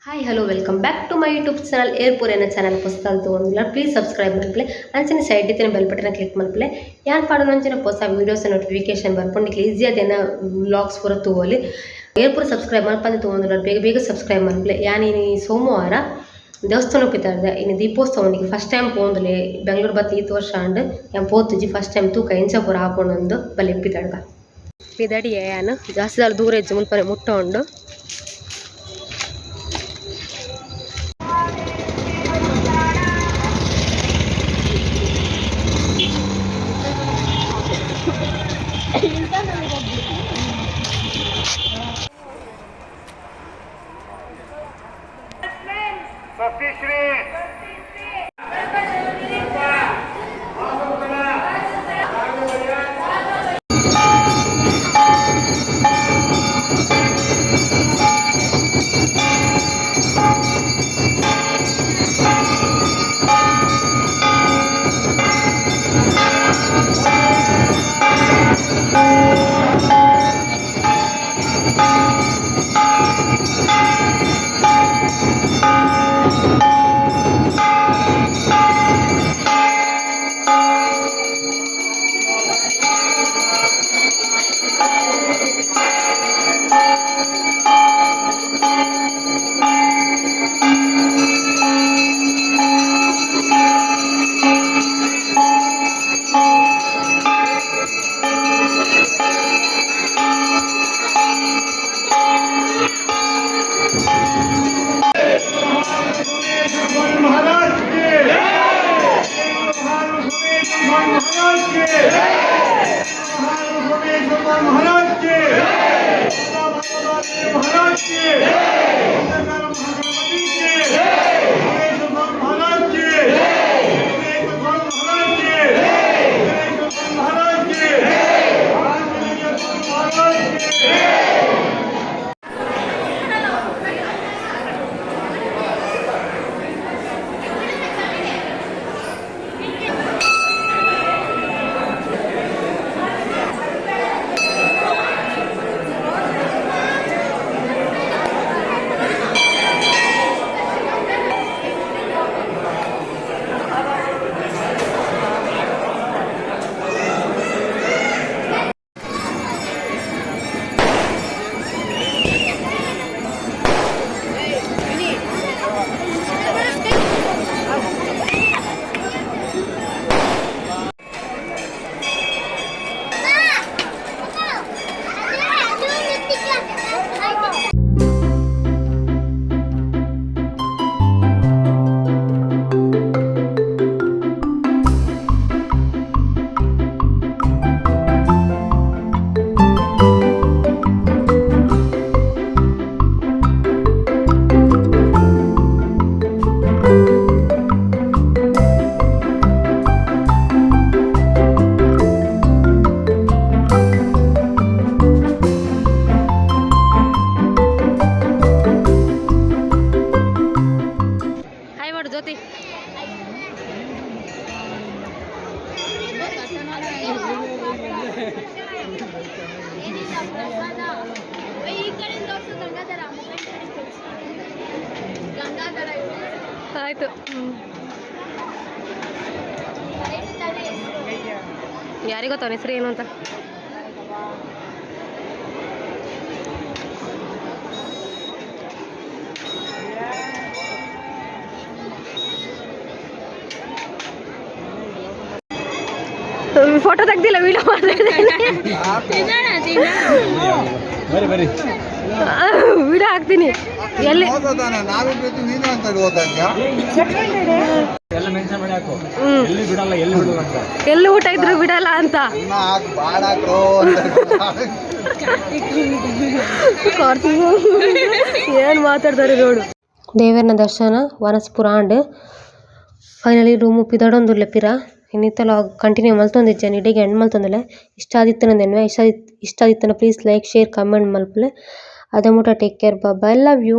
Hi hello welcome back to my YouTube channel. ಏರ್ಪೋರ್ ಎನ್ನ channel ಪೊಸ್ತಾಲ್ ತಗೊಂಡಿಲ್ಲ, please subscribe ಮಲ್ಪಲೆ. ಅಂಚನೆ side ಇತ್ತಿನ bell button click ಮಲ್ಪಲೆ. ಯಾನ್ ಪಾಡುನಂಚಿನ ಪೊಸ ವೀಡಿಯೋಸ್ ನೋಟಿಫಿಕೇಶನ್ ಬರ್ಪುಂಡು. ಈಸಿ ಆದ್ ವ್ಲಾಗ್ಸ್ ಪೂರ ತೂವೊಲಿ. ಏರ್ಪೂರ ಸಬ್ಸ್ಕ್ರೈಬ್ ಮಲ್ಪಂದೆ ತೂವೊಂದುಲ್ಲ, ಬೇಗ ಬೇಗ ಸಬ್ಸ್ಕ್ರೈಬ್ ಮಲ್ಪಲೆ. ಯಾನ್ ಇನಿ ಸೋಮವಾರ ದೇವಸ್ಥಾನ ಪಿದಾಡ್ದೆ. ಇನಿ ದೀಪೋತ್ಸವನಿಗೆ ಫಸ್ಟ್ ಟೈಮ್ ಪೋಂದುಲೆ. ಬೆಂಗಳೂರು ಬತ್ತ್ ಈತ್ ವರ್ಷ ಆಂಡ್, ಯಾನ್ ಪೋತುಜಿ. ಫಸ್ಟ್ ಟೈಮ್ ತೂಕ ಎಂಚ ಪೂರ ಆಪುಂಡು ಬಲೆ ಪಿದಾಡ್ಗ. ಪಿದಡಿಯೆ ಯಾನ್, ಜಾಸ್ತಿ ದಾಲ ದೂರ ಇಜ್ಜಿ, ಮುಲ್ಪನೆ ಮುಟ್ಟ ಉಂಡು. ಸತೀಶ್ರೀ. महाराज के महाराज के महाराज के महाराज के महाराज के महाराज के महाराज के महाराज के। ಹಾಯ್ ಮಾಡು ಜ್ಯೋತಿ. ಈ ಕಡೆ ತೋರ್ಸು ಗಂಗಾಧರ, ಮೊಬೈಲ್ ಕಡೆ ತೋರ್ಸು ಗಂಗಾಧರ ಇವ್ರು. ಆಯ್ತು. ಕರೆಕ್ಟ್ ತಾನೇ ಹೆಸ್ರು? ಯಾರಿಗೊತ್ತ ಅವನ ಹೆಸರು ಏನು ಅಂತ? ಫೋಟೋ ತೆಗ್ದಿಲ್ಲ, ವಿಡಿಯೋ ಮಾಡ್ತಾ. ತಿನ್ನೋಣ, ತಿನ್ನೋಣ. ಬರ್ರಿ ಬರ್ರಿ. ವಿಡಿಯೋ ಹಾಕ್ತೀನಿ ಎಲ್ಲಿ? ನಾವಿಬ್ರು ನೀನು ಅಂತ ಹೋದಂಗ. ಎಲ್ಲ ಮೆನ್ಷನ್ ಮಾಡಿ ಹಾಕು. ಹ್ಮ್. ಎಲ್ಲಿ ಬಿಡಲ್ಲ, ಎಲ್ಲಿ ಬಿಡಲ್ಲ ಅಂತ. ಎಲ್ಲಿ ಊಟ ಇದ್ರು ಬಿಡಲ್ಲ ಅಂತ. ಅನ್ನ ಹಾಕ್, ಬಾಡ ಹಾಕ್ರೋ ಅಂತ. ಕಾರ್ತಿಕ್ ಏನು ಮಾತಾಡ್ತಾರೆ ನೋಡು. ದೇವರನ ದರ್ಶನ ವನಸ್ಪುರ and finally room ಪಿದಡೊಂದುಲ್ಲೆ ಪಿರ. ಇನ್ನಿತ್ತಲ ಕಂಟಿನ್ಯೂ ಮಲ್ತೊಂದಿಜ್ಜೆ, ಇಡೆಗೆ ಎಂಡ್ ಮಲ್ತೊಂದುಲ್ಲೆ. ಇಷ್ಟ ಆದಿತ್ತನ ದೆನ್ವೆ ಇಷ್ಟ ಇಷ್ಟ ಆದಿತ್ತನ please like, share, comment ಮಲ್ಪುಲೆ. ಅದ ಮುಟ take care, bye, love you.